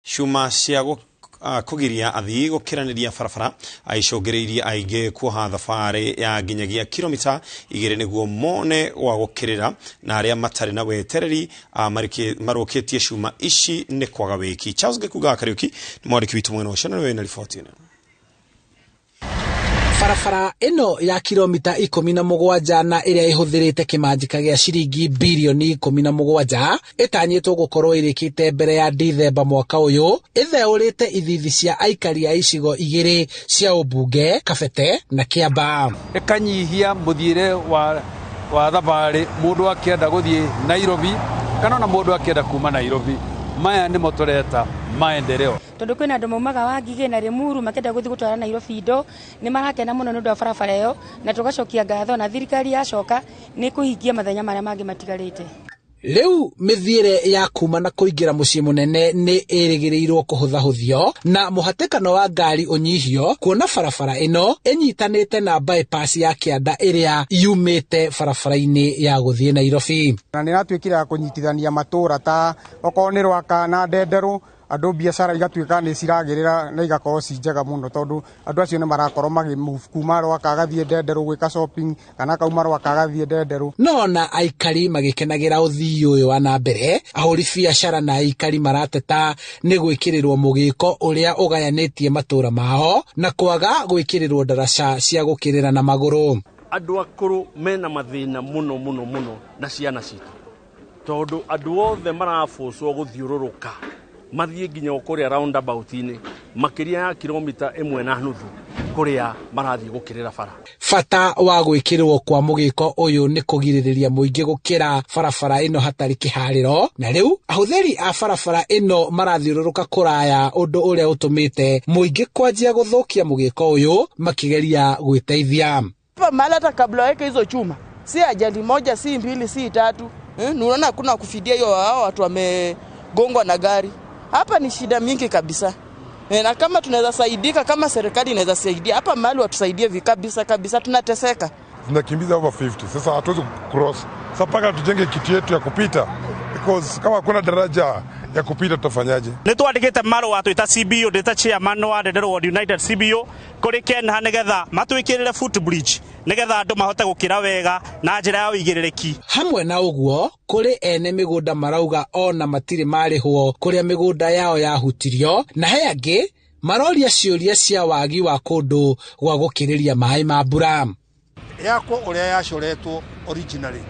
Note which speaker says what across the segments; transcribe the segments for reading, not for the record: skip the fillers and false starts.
Speaker 1: Cuma cia kũgiria athii gũkĩranĩria barabara aicũngĩrĩirie aingĩ kuoha thabarĩ ya nginyagia kilomita 2 nĩguo mone gwa gũkĩrĩra, na arĩa matarĩ na wetereri marũkĩtie cuma ici nĩ kwaga wĩki. Charles Gĩkunga wa Kariũki nĩ mwandĩki witũ mwena ũcio na nĩwe wĩna riboti ĩno.
Speaker 2: Barabara ĩno ya kilomita 17 na ĩrĩa ĩhũthĩrĩte kĩmanjĩka gĩa ciringi birioni 17 ĩtanyĩtwo gũkorwo ĩrĩkĩte mbere ya Dithemba mwaka ũyũ, ĩtheũrĩte ithithi cia aikari a icigo 2 cia ũmbunge Kabete na Kĩambaa.
Speaker 3: Ĩkanyihia mũthiĩre wa thabarĩ mũndũ akĩenda gũthiĩ Nairobi kana ona mũndũ akĩenda kuma Nairobi. Maya nĩmo tũreta maendeleo.
Speaker 4: Tondu kwina andu maumaga wa Ngigĩ na Limuru makenda guthi gutwara Nairobi indo, ni marakena muno ni undu wa barabara iyo, na tugacokia ngatho na thirikari yacoka ni kuhingia mathenya maria mangi matigarite.
Speaker 2: Rĩu mĩthiĩre ya kuma na kũingĩra mũciĩ mũnene nĩ ĩrĩgĩrĩirwo kũhũthahũthio na mũhatĩkano wa ngari ũnyihio, kuona barabara ĩno ĩnyitanĩte na bypass ya kĩanda ĩrĩa yumĩte barabara-inĩ ya gũthiĩ Nairobi.
Speaker 5: Na nĩ ĩratuĩkire ya kũnyitithania matũũra ta okorwo nĩ Rwaka na Ndenderũ, andũ biacara igatuĩka nĩ ciragĩrĩra na igakorwo ci njega mũno, tondũ andũ acio nĩ marakorwo magĩ move kuma Rwaka agathiĩ Ndenderũ gwĩka shopping kana akauma Rwaka agathiĩ Ndenderũ.
Speaker 2: No na aikari magĩkenagĩra ũthii ũyũ wa na mbere, ahũri biacara na aikari marateta nĩ gwĩkĩrĩrwo mũgĩko ũrĩa ũgayanĩtie matũũra mao na kwaga gwĩkĩrĩrwo ndaraca cia gũkĩrĩra na magũrũ.
Speaker 6: Andũ akũrũ mena mathĩna mũno mũno mũno na ciana citũ, tondũ andũ othe marabũcwo gũthiũrũrũka mathiĩ nginya kũrĩa roundabout-inĩ makĩria ya kilomita 1.5 kũrĩa marathiĩ gũkĩrĩra bara.
Speaker 2: Bata wa gwĩkĩrwo kwa mũgĩko ũyũ nĩ kũgirĩrĩria mũingĩ gũkĩra barabara ĩno hatarĩ kĩharĩro, na rĩu ahũthĩri a barabara ĩno marathiũrũrũka kũraya, ũndũ ũrĩa ũtũmĩte mũingĩ kwanjia gũthũkia mũgĩko ũyũ makĩgeria gwĩteithia.
Speaker 7: Hapa mahali hata kabla waweke hizo chuma, si ajali moja, si mbili, si tatu. Unaona hakuna kufidia hiyo, hao watu wamegongwa na gari. Hapa ni shida mingi kabisa. Na kama tunaweza saidika, kama serikali inaweza saidia, hapa mahali watusaidie kabisa kabisa, tunateseka.
Speaker 8: Tunakimbiza over 50. Sasa hatuwezi cross. Sasa mpaka tujenge kiti yetu ya kupita, because kama hakuna daraja ya kupita tutafanyaje?
Speaker 9: Nĩ twandĩkĩte marũa twĩ ta CBO, ndĩ ta chairman wa Ndenderũ Ward United CBO kũrĩ KENHA nĩgetha matwĩkĩrĩre footbridge nĩgetha andũ mahote gũkĩra wega na njĩra ya ũigĩrĩrĩki.
Speaker 2: Hamwe na ũguo, kũrĩ ene mĩgũnda marauga ona matirĩ marĩhwo kũrĩa mĩgũnda yao yahutirio, na he angĩ maroria ciũria cia wagi wa kũndũ gwa gũkĩrĩria maĩ ma mbura.
Speaker 10: Yakwo ũrĩa yacoretwo originally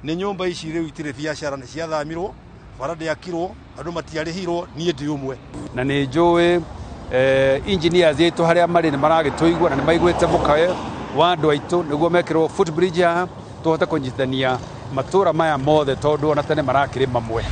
Speaker 10: nĩ nyũmba ici rĩu itirĩ biacara, nĩ ciathamirwo, bara ndĩakirwo, andũ matiarĩhirwo, niĩ ndĩ ũmwe.
Speaker 3: Na nĩ njũĩ engineers aitũ harĩa marĩ nĩ maragĩtũigua na nĩ maiguĩte mũkayo wa andũ aitũ nĩguo mekĩrwo footbridge haha tũhote kũnyitithania matũũra maya mothe, tondũ ona tene marakĩrĩ mamwe.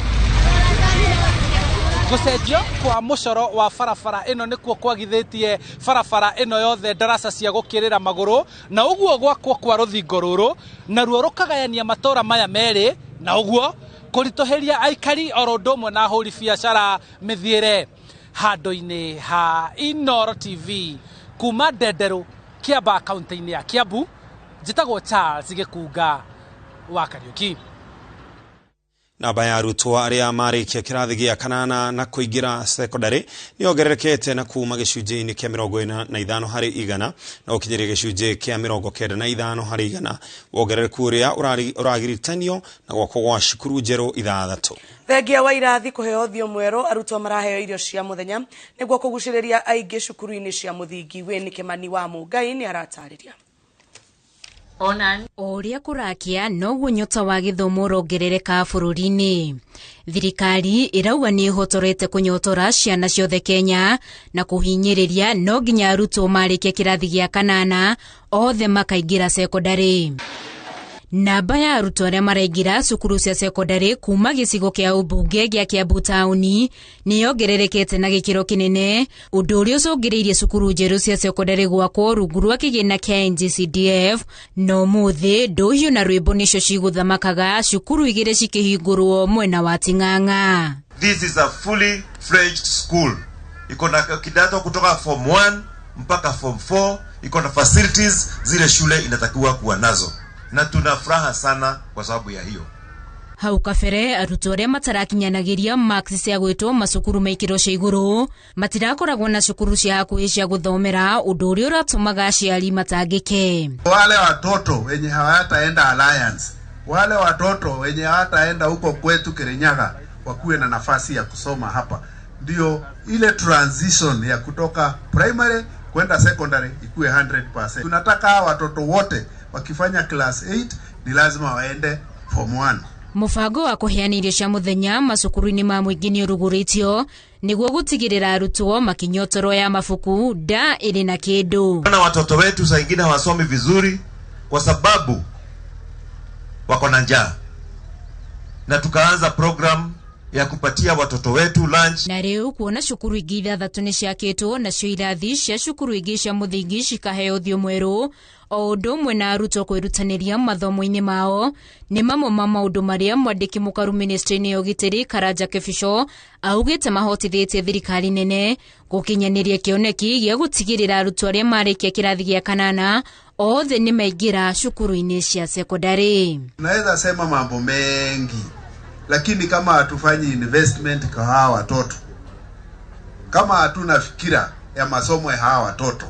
Speaker 2: Gũcenjio kwa mũcoro wa barabara ĩno nĩkuo kwagithĩtie barabara ĩno yothe ndaraca cia gũkĩrĩra magũrũ, na ũguo gwakwo kwa rũthingo rũrũ naruo rũkagayania matũũra maya merĩ, na ũguo kũritũhĩria aikari oro ũndũ ũmwe na ahũri biacara mĩthiĩre. Handũ-inĩ ha Inooro TV kuma Ndenderũ, Kĩambaa, kaunti-inĩ ya Kiambu, njĩtagwo Charles Gĩkunga wa Kariũki.
Speaker 1: Namba ya arutwo arĩa marĩkia kĩrathi gĩa kanana na kũingĩra secondary nĩ yongererekete na kuma gĩcunjĩ-inĩ kĩa 45 harĩ igana na gũkinyĩria gĩcunjĩ kĩa 95 harĩ igana. Wongerereku ũrĩa ũragiritanio na gwakwo gwa cukuru njerũ 6.
Speaker 11: Thengia wa irathi kũheo ũthiũ mwerũ, arutwo maraheo irio cia mũthenya nĩguo kũgucĩrĩria aingĩ cukuru-inĩ cia mũthingi. Wĩnĩ Kĩmani wa Mũngai nĩ aratarĩria.
Speaker 12: Ona ũrĩa kũrakia noguo nyota wa gĩthomo ũrongerereka bũrũri-inĩ. Thirikari ĩrauga nĩ ĩhotorete kũnyotora ciana ciothe Kenya na kũhinyĩrĩria no nginya arutwo marĩkie kĩrathi gĩa kanana othe makaingĩra sekondarĩ. Namba ya arutwo arĩa maraingĩra cukuru cia sekondarĩ kuma gĩcigo kĩa ũmbunge gĩa Kiambu taũni nĩ yongererekete na gĩkĩro kĩnene, ũndũ ũrĩa ũcũngĩrĩirie cukuru njerũ cia sekondarĩ gwakwo rungu rwa kĩgĩna kĩa NGCDF. No ũmũthĩ ndũhiũ na rwĩmbo nĩcio cigũthamakaga cukuru 2 cikĩhingũrwo mwena wa Ting'ang'a.
Speaker 13: This is a fully fledged school. Iko na kidato kutoka form 1 mpaka form 4, iko na facilities zile shule inatakiwa kuwa nazo. Na tuna furaha sana kwa sababu ya hiyo.
Speaker 12: Hau kabere arutwo arĩa matarakinyanagĩria marks cia gwĩtwo macukuru ma ikĩro cia igũrũ matirakoragwo na cukuru cia hakuhĩ cia gũthomera, ũndũ ũrĩa ũratũmaga aciari matangĩke.
Speaker 14: Wale watoto wenye hawataenda Alliance, wale watoto wenye hawataenda huko kwetu Kirinyaga wakuwe na nafasi ya kusoma hapa, ndio ile transition ya kutoka primary kwenda secondary ikuwe 100%. Tunataka watoto wote wakifanya class 8 ni lazima waende form 1.
Speaker 12: Mũbango wa kũheana irio cia mũthenya macukuru-inĩ ma mũingĩ nĩ ũrugũrĩtio nĩguo gũtigĩrĩra arutwo makinyotoro ya mabuku nda ĩrĩ na kĩndũ.
Speaker 13: Na watoto wetu saa ingine hawasomi vizuri kwa sababu wako na njaa, na tukaanza program ya kupatia watoto wetu lunch.
Speaker 12: Na rĩu kuona cukuru ingĩ 6 nĩ ciakĩtwo, nacio irathi cia cukuru ingĩ cia mũthingi cikaheo ũthiũ mwerũ, o ũndũ ũmwe na arutwo kwĩrutanĩria mathomo-inĩ mao nĩ mamwe ma maũndũ marĩa mwandĩki mũkaru ministry-inĩ ya ũgitĩri Karanja Kĩbico augĩte mahotithĩtie thirikari nene gũkinyanĩria kĩoneki gĩa gũtigĩrĩra arutwo arĩa marĩkia kĩrathi gĩa kanana othe nĩ maingĩra cukuru-inĩ cia sekondari.
Speaker 14: Tunaweza sema mambo mengi, lakini kama hatufanyi investment kwa hawa watoto, kama hatuna fikira ya masomo ya hawa watoto,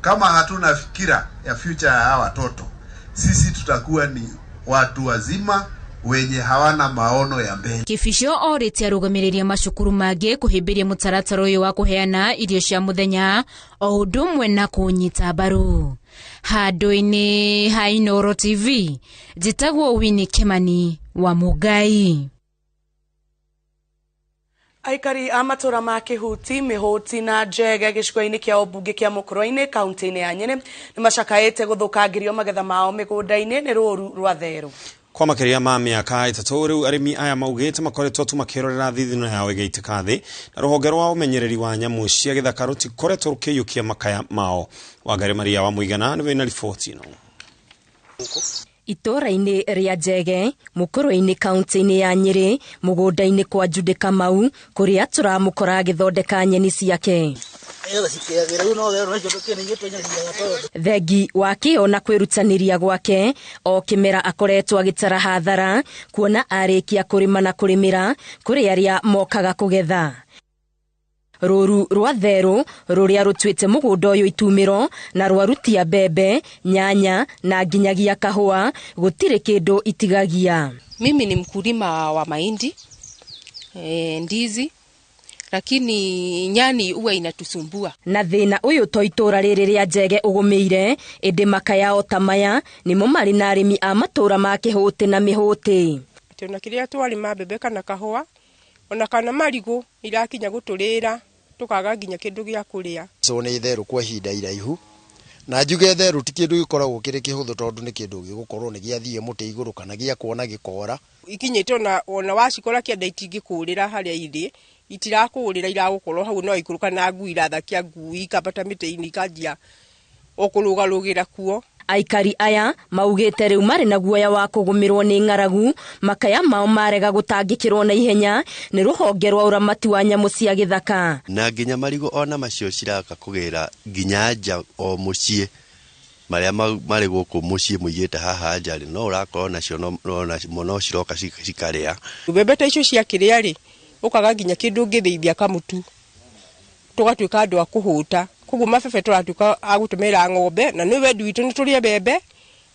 Speaker 14: kama hatuna fikira ya future ya hawa watoto, sisi tutakuwa ni watu wazima wenye hawana maono ya mbele.
Speaker 12: Kĩbico orĩtie arũgamĩrĩri macukuru mangĩ kũhĩmbĩria mũtaratara ũyũ wa kũheana irio cia mũthenya o ũndũ ũmwe na kũnyita mbaru. Handũ-inĩ ha Inooro TV, njĩtagwo Winnie Kimani wa Mũngai.
Speaker 11: Aikari a matũra ma Kĩhuti, Mĩhũti na Njege gĩcigo-inĩ kĩa ũmbunge kĩa Mũkũrwe-inĩ kaunti-inĩ ya Nyĩrĩ nĩ macakaĩte gũthũkangĩrio magetha mao mĩgũnda-inĩ nĩ rũũru rwa therũ.
Speaker 1: Kwa makĩria ma mĩaka 3 rĩu arĩmi aya maugĩte makoretwo tu makĩrorera thithino yao ĩgĩitĩka thĩ, na rũhonge rwa ũmenyereri wa nyamũ cia gĩthaka rũtikoretwo rũkĩiyũkia makaya mao. Wangari Maria wa Mũigana nĩwe na riboti ĩno.
Speaker 15: Itũũra-inĩ rĩa Njege, Mũkũrwe-inĩ kaunti-inĩ ya Nyĩrĩ, mũgũnda-inĩ kwa Jude Kamau, kũrĩa tũramũkora agĩthondeka nyeni ciake. Thengi wa kĩo na kwĩrutanĩria gwake, o kĩmera akoretwo agĩtara hathara, kuona arĩkia kũrĩma na kũrĩmĩra kũrĩ arĩa mokaga kũgetha. Rũũru rwa therũ rũrĩa rũtuĩte mũgũnda ũyũ itumĩro na rwarutia mbembe, nyanya na nginyagia kahũa, gũtirĩ kĩndũ itigagia.
Speaker 16: Mimi ni mkulima wa mahindi, ndizi, lakini nyani huwa inatusumbua.
Speaker 15: Na thĩna ũyũ to itũũra rĩrĩ rĩa Njege ũgũmĩire, ĩndĩ makaya o ta maya nĩmo marĩ na arĩmi a matũũra ma Kĩhũtĩ na Mĩhũtĩ.
Speaker 17: Atĩ ona kĩrĩa twarĩma mbembe kana kahũa ona kana marigũ irakinya gũtũrĩra tukaga nginya kĩndũ gĩa kũrĩa.
Speaker 18: So nĩ therũ kwa ihinda iraihu, na njuge therũ ti kĩndũ gĩkoragwo kĩrĩ kĩhũthũ, tondũ nĩ kĩndũ gĩgũkorwo nĩ gĩathiĩ mũtĩ igũrũ kana gĩa kuona gĩkora.
Speaker 17: Ikinyĩte ona wacikora kĩenda itingĩkũrĩra harĩa irĩ, itirakũrĩra, iragũkorwo hau no ikũrũka na ngui irathakia ngui ikambata mĩtĩ-inĩ ikanjia o kũrũgarũgĩra kuo.
Speaker 15: Aikari aya maugĩte rĩu marĩ na guoya wa kũgũmĩrwo nĩ ng'aragu, makaya mao marega gũtangĩkĩrwo na ihenya nĩ rũhonge rwa ũramati wa nyamũ cia gĩthaka.
Speaker 19: Na nginya marigũ ona macio ciraka kũgĩra nginya nja o mũciĩ, marĩa marĩ gũkũ mũciĩ mũigĩte haha nja rĩ, no ũrakorwo nacio no ciroka cikarĩa.
Speaker 17: Mbembe ta icio ciakĩrĩa rĩ, ũkaga nginya kĩndũ ũngĩthĩithia kamũtu, tũgatuĩka andũ a kũhũta. Koguo mabebe tũratuĩka a gũtũmĩra ng'ombe, na nĩ wendi witũ nĩ tũrĩe mbembe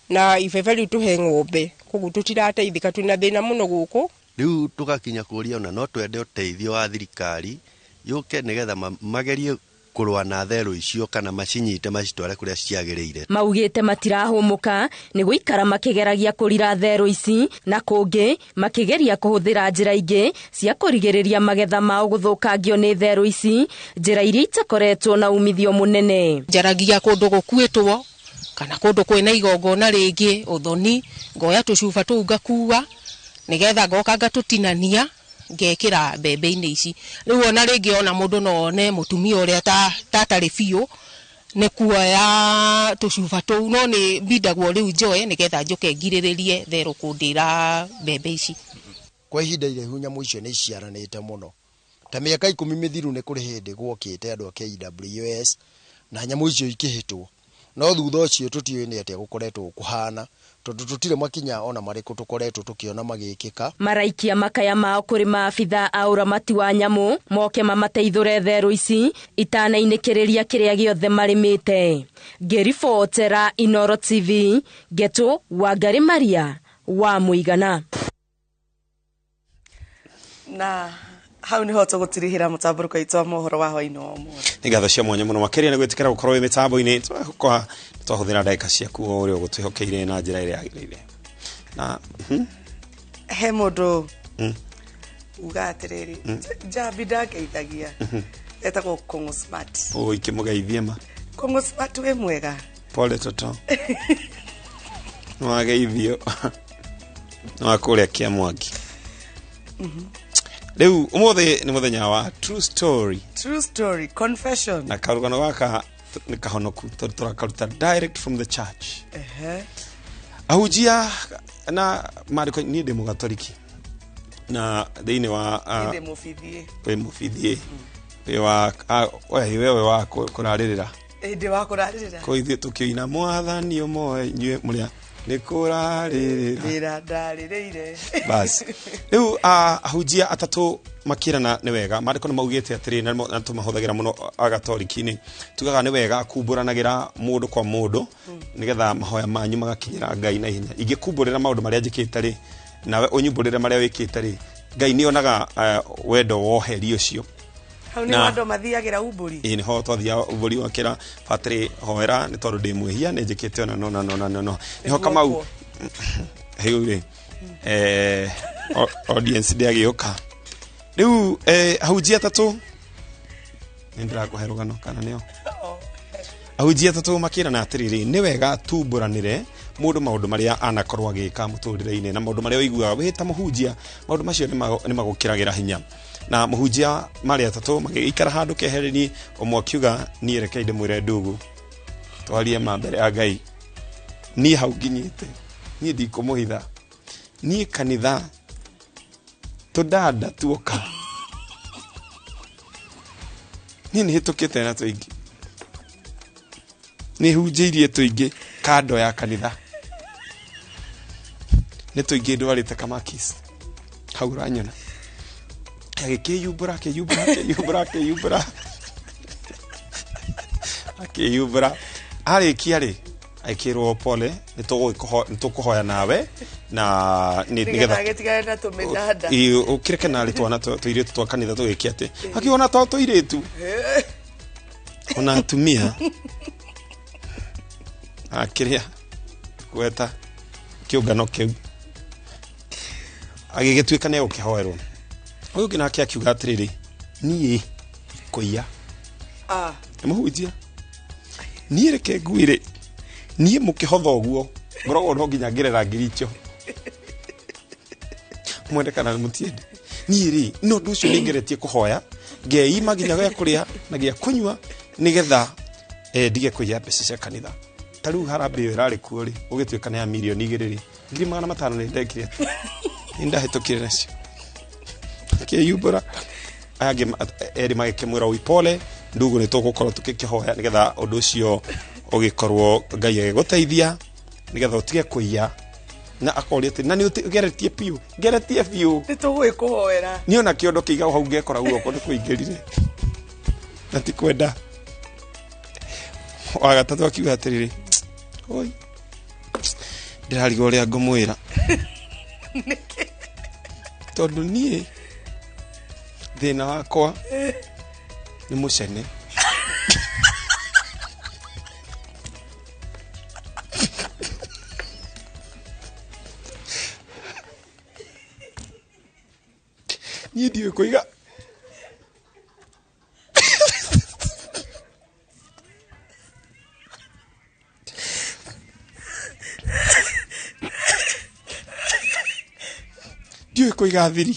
Speaker 17: na ibebe rĩu tũhe ng'ombe, koguo tũtirateithĩka, twĩna thĩna mũno gũkũ.
Speaker 19: Rĩu tũgakinya kũria ona no twende ũteithio wa thirikari yũke nĩgetha magerie kũrũa na therũ icio kana macinyite macitware kũrĩa ciagĩrĩire.
Speaker 15: Maugĩte matirahũmũka nĩ gũikara makĩgeragia kũrira therũ ici, na kũngĩ makĩgeria kũhũthĩra njĩra ingĩ cia kũrigĩrĩria magetha mao gũthũkangio nĩ therũ ici, njĩra iria itakoretwo na umithio mũnene.
Speaker 16: Njaragia kũndũ gũkuĩtwo kana kũndũ kwĩna igongona rĩngĩ ũthoni, ngoya tũcuba tũu ngakua nĩgetha ngoka ngatũtinania ngekĩra mbembe-inĩ ici. Rĩu ona rĩngĩ ona mũndũ no one mũtumia ũrĩa tatarĩ biũ nĩ kuoya tũcuba tũu, no nĩ mbindagwo rĩu njoe nĩgetha njũke ngirĩrĩrie therũ kũndĩra mbembe ici.
Speaker 18: Kwa ihinda iraihu nyamũ icio nĩ iciaranĩte mũno, ta mĩaka 10 mĩthiru nĩ kũrĩ hĩndĩ gwokĩte andũ a KWS na nyamũ icio ikĩhĩtwo, No thutha ũcio tũtiũĩ nĩ atĩa gũkoretwo kũhana, tondũ tũtirĩ makinya ona marĩkũ tũkoretwo tũkĩona magĩkĩka.
Speaker 15: Maraikia makaya mao kũrĩ maabitha a ũramati wa nyamũ moke mamateithũre therũ ici itanainĩkĩrĩria kĩrĩa gĩothe marĩmĩte. Ngĩribotera Inooro TV, Ngetu Wangari Maria wa Mũigana.
Speaker 11: Na hau niho tũgũtirihĩra mũtambũrũko witũ wa mohoro wa hwaĩ-inĩ wa ũmũthĩ.
Speaker 1: Nĩ ngatho cia mwanya mũno makĩria nĩ gwĩtĩkĩra gũkorwo wĩ mĩtambo-inĩ. Twahũthĩra ndagĩka ciaku o ũrĩa ũgũtwĩhokeire na njĩra ĩrĩa yagĩrĩire. Na
Speaker 11: he mũndũ uga atĩrĩrĩ, njambi ndangeithagia, etagwo Kong'o Smart.
Speaker 1: Ũ ikĩmũgeithie ma.
Speaker 11: Kong'o Smart wĩ mwega.
Speaker 1: Pole toto. Nĩwageithio. Nĩ wa kũrĩa Kĩamwangi. Rĩu ũmũthĩ nĩ mũthenya wa true story.
Speaker 11: True story confession.
Speaker 1: Na karũgano gaka nĩ kahonoku tondũ tũrakaruta direct from the church. Ahunjia na maandĩko, niĩ ndĩ mũgatoliki na thĩinĩ wa
Speaker 11: Niĩ ndĩ mũbithie.
Speaker 1: Wĩ mũbithie. Wĩ wa we wa kũrarĩrĩra.
Speaker 11: Ndĩ wa kũrarĩrĩra.
Speaker 1: Kũ ithuĩ tũkĩina mwathani ũmwe inyuĩ mũrĩa nĩ kũrarĩrĩra.
Speaker 11: Rĩra ndarĩrĩire.
Speaker 1: Bas. Rĩu ahunjia atatũ makĩrana nĩ wega. Maandĩko nĩ maugĩte atĩrĩ, na tũmahũthagĩra mũno agatoliki-inĩ. Tugaga nĩ wega kumbũranagĩra mũndũ kwa mũndũ nĩgetha mahoya manyu magakinyĩra Ngai na ihenya. Ingĩkumbũrĩra maũndũ marĩa njĩkĩte rĩ, nawe ũnyumbũrĩre marĩa wĩkĩte rĩ, Ngai nĩ onaga wendo woheri ũcio.
Speaker 11: Hau nĩ andũ mathiagĩra umbũri.
Speaker 1: Ĩĩ, nĩho twathiaga umbũri wakĩra batĩrĩ hoera nĩ tondũ ndĩ mwĩhia nĩ njĩkĩte ona no no no no. Nĩho Kamau rĩu rĩ, audience ndĩagĩũka. Rĩu ahunjia atatũ nĩ ndĩrakũhe rũgano kana nĩo? Ahunjia atatũ makĩrana atĩrĩrĩ, nĩ wega tumbũranĩre mũndũ maũndũ marĩa anakorwo agĩka mũtũrĩre-inĩ na maũndũ marĩa ũiguaga wĩ ta mũhunjia, maũndũ macio nĩ magũkĩragĩra hinya. Na mũhunjia marĩ atatũ magĩikara handũ kehereni, ũmwe akiuga niĩ reke ndĩmwĩre ndugu twarie ma mbere ya Ngai, niĩ hau nginyĩte, niĩ ndikũmũhitha, niĩ kanitha tũndanda tuoka, niĩ nĩ hĩtũkĩte na tũingĩ, nĩ hunjĩirie tũingĩ kando ya kanitha, nĩ tũingĩ ndwarĩte kamakis hau ũranyona. Agĩkĩyumbũra, akĩyumbũra, akĩyumbũra, akĩyumbũra, akĩyumbũra. Arĩkia rĩ, agĩkĩrwo pole, nĩ tũkũhoya nawe na
Speaker 11: nĩgetha agĩtigane na tũmĩthanda.
Speaker 1: Ĩ, ũkĩreke narĩ twana tũirĩtu twa kanitha tũgĩke atĩ akiona to tũirĩtu ona atumia akĩrĩa gweta kĩũngano kĩu agĩgĩtuĩka nĩ egũkĩhoerwo. Ũyũ ũngĩ nake akiuga atĩrĩrĩ, niĩ kũiya. Nĩ mũhunjia. Niĩ reke ngwĩre, niĩ mũkĩhotha ũguo ngoragwo no nginya ngerera ngiri icio. Mwende kana mũtiende. Niĩ rĩ, no ũndũ ũcio nĩ ngeretie kũhoya, ngeima nginya gĩa kũrĩa na gĩa kũnyua nĩgetha ndige kũiya mbeca cia kanitha. Ta rĩu harambee ĩyo ĩrarĩ kuo rĩ, ũgĩtuĩka nĩ ya mirioni igĩrĩ rĩ, 500,000 nĩ ndekire. Nĩ ndahĩtũkire nacio. Akĩyumbũra. Aya angĩ erĩ magĩkĩmwĩra oi pole, ndugu nĩ tũgũkorwo tũgĩkĩhoya nĩgetha ũndũ ũcio ũgĩkorwo Ngai agĩgũteithia nĩgetha ũtige kũiya. Na akoria atĩ, na nĩ ũgeretie biũ, ngeretie biũ.
Speaker 11: Nĩ tũgũgĩkũhoera.
Speaker 1: Niĩ ona kĩondo kĩigagwo hau ngekora guoko nĩ kũingĩrire. Na ti kwenda. Wa gatatũ akiuga atĩrĩrĩ, oi, ndĩrarigwo ũrĩa ngũmwĩra. Tondũ niĩ thĩna wakwa nĩ mũcene. Niĩ ndiũĩ kũiga. Ndiũĩ kũiga thiri.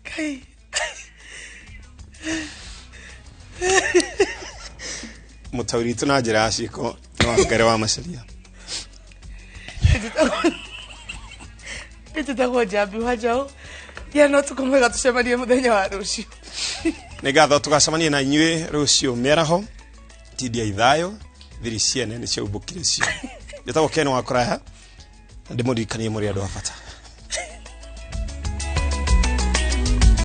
Speaker 11: Kai.
Speaker 1: Mũtaũri witũ na njĩra ya ciĩko nĩ Wangari wa Macharia.
Speaker 11: Nĩtũtagwo Njambi wa Njaũ. Gĩa na ũtukũ mwega, tũcemanie mũthenya wa rũciũ.
Speaker 1: Nĩ ngatho, tũgacemania na inyuĩ rũciũ mĩaraho. Tindia ithayo thiri ciene nĩ ciaumbũkire cio. Njĩtagwo Ken wa Kũraya na ndĩmũririkanie mũrĩ andũ a bata.